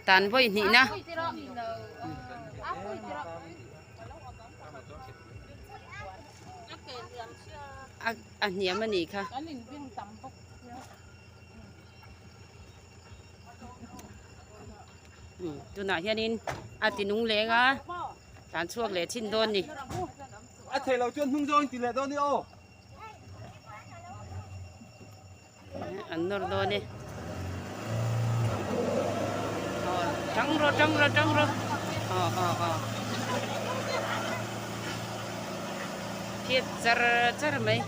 Tan vawi hnih na. A hniam a nih kha. Tunah hianin a ti nung leng a tlan chhuak leh thin dawn ni. A thei lo chuan hnung zawng in ti leh dawn ni aw. An nawr dawn e. Aw tang rawh tang rawh tang rawh aw aw aw. Phiat char char mai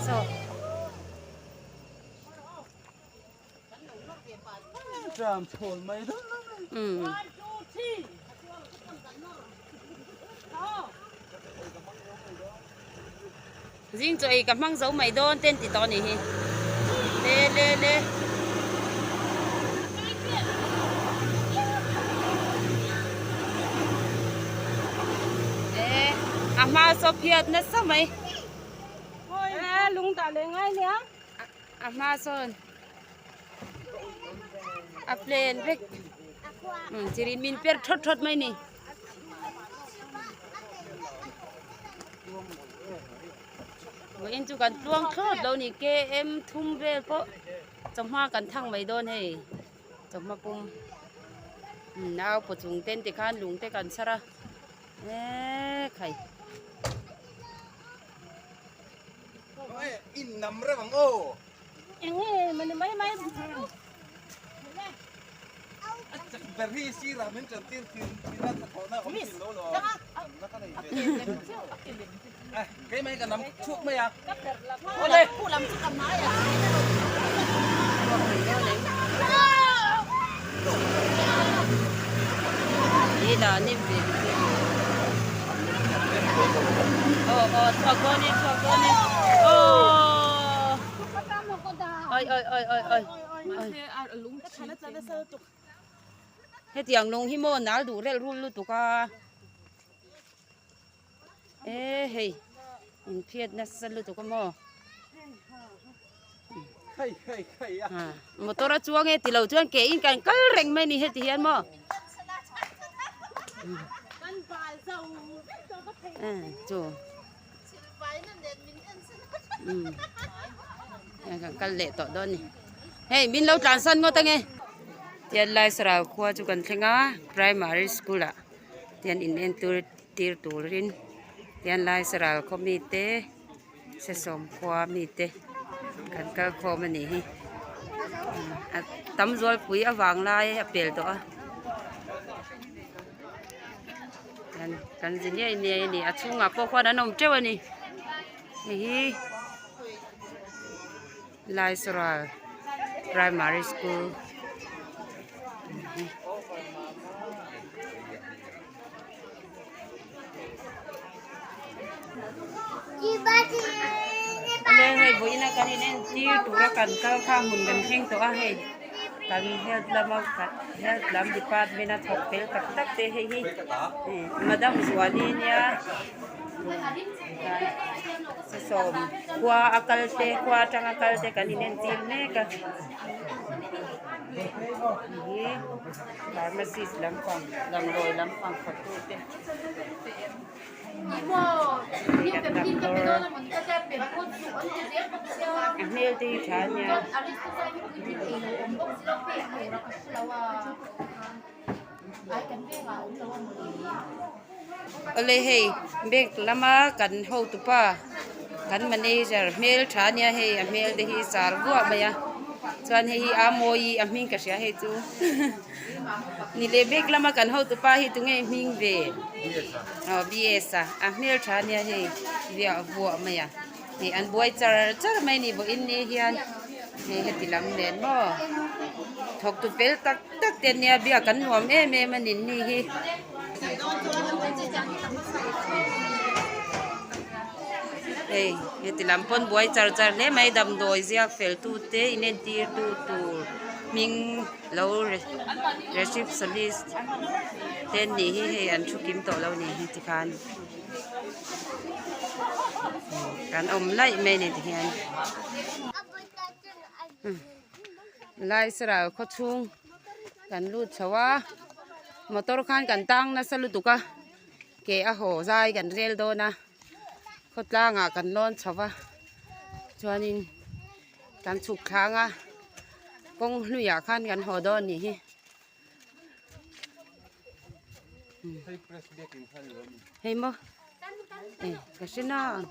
saw. Zing chaw ei ka hmang zo mai dawn ten ti tawh a nih hi le le le. E a hma saw phiat nasa mai. A hma sawn a plain vek chirin min per thawt thawt mai ni. Vawiin chu kan tluang thlawt lo ni km thum vel pawh chawhma kan thang mai dawn hei chawhma pum nau paw chung ten tikhan lung te kan chhar a eee khai. In nam reng ang aw. Enge mani mai mai. A chak ber hi sirah min tan tir thin thin a thawh na awm thin lo lo. Na ka nei ve. Kei mai ka nam chhuak mai a. Ole. Pu lam chu ka mai a. Ni la ni ve. Aw aw chhuak dawn e chhuak dawn e aw oi oi oi oi oi hetiang lung hi maw nal duh relh rul lutuk a e hei inphiat nasa lutuk a maw motor a chuang e tilo chuan ke in kan kal reng mai ni heti hian maw chu kan kal leh tawh dawn ni hei min lo tlan san ngawt ange tian lai sarau khua chu kan thleng a primary school ah tian in entir tir turin tian lai sarau khaw mite. Sesawm khua mite kan kal khawm a nih hi a tam zualpui avang lai a pel tawh a kan kan zi ngei ngei a ni a chhungah pawh khuan an awm teuh a ni hei hi Laisaral primary school a ni hi. Awle hei vawiin a kan inentir tura kan kal kha hmun kan thleng tawh a hei kan health lama health lam department a thawk fel tak tak te hei hi madam Zuali nia sawm khua a kal te khua atanga kal te kan inentir mek a hei hi. Pharmacist lampang damdawi lampang thawktu te a hmel te hi tha ania. Awle hei bank lama kan hotupa kan manager hmel tha ania hei a hmel te hi sar vuah mai a chuan hei hi a mawi a hming ka hria hei chu ni leh bank lama kan hotupa hi tunge hming ve aw bs a a hmel tha ania hei viah vuah mai a hei an buai char char mai a ni vawiin ni hian hei heti lam nen maw thawktu fel tak tak te ania biak an nuam em em a ni ni hi. Hei heti lam pawn buai char char hle mai damdawi ziak fel tu te inentir tu tur hming lo receptionist te an nih hi hei an thu kim tawh lo a ni hi tikhan kan awm laih mai a ni tihian Laisarau khawchhung. Kan lut chho a motor khan kan tang nasa lutuk a ke a haw zai kan rel dawn a khawtlangah kan lawn chho va chuanin kan chhuk thlang a kawng hluiah khan kan haw dawn a nih hi. Hei maw e ka hre na ang.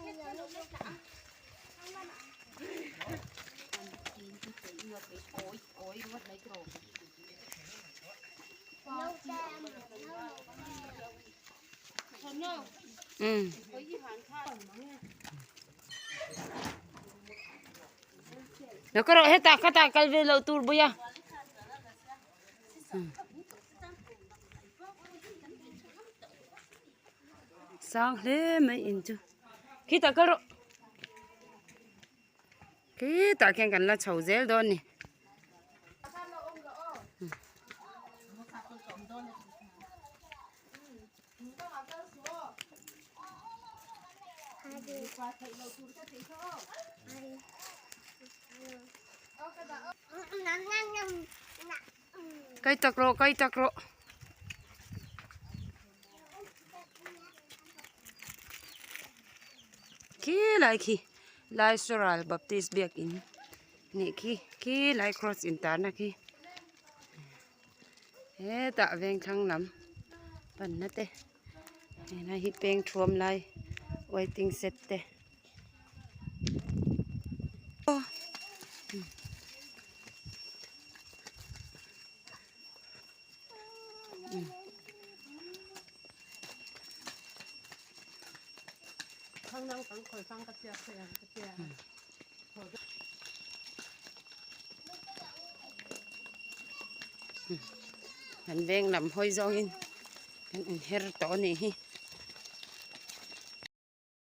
Um lo ka rawh hetah khatah kal ve loh tur bawih a. Sang hle mai in chu khitah kal rawh khitah khian kan la chho zel dawn a ni. Kai tak rawh kai tak rawh. Khi lai khi lai Soral Baptist biakin nih khi khi lai cross intarna khi hetah veng thlang lam panna te helai hi peng thuam lai waiting shed te. Kan veng lam hawi zawngin kan inher tawh a nih hi.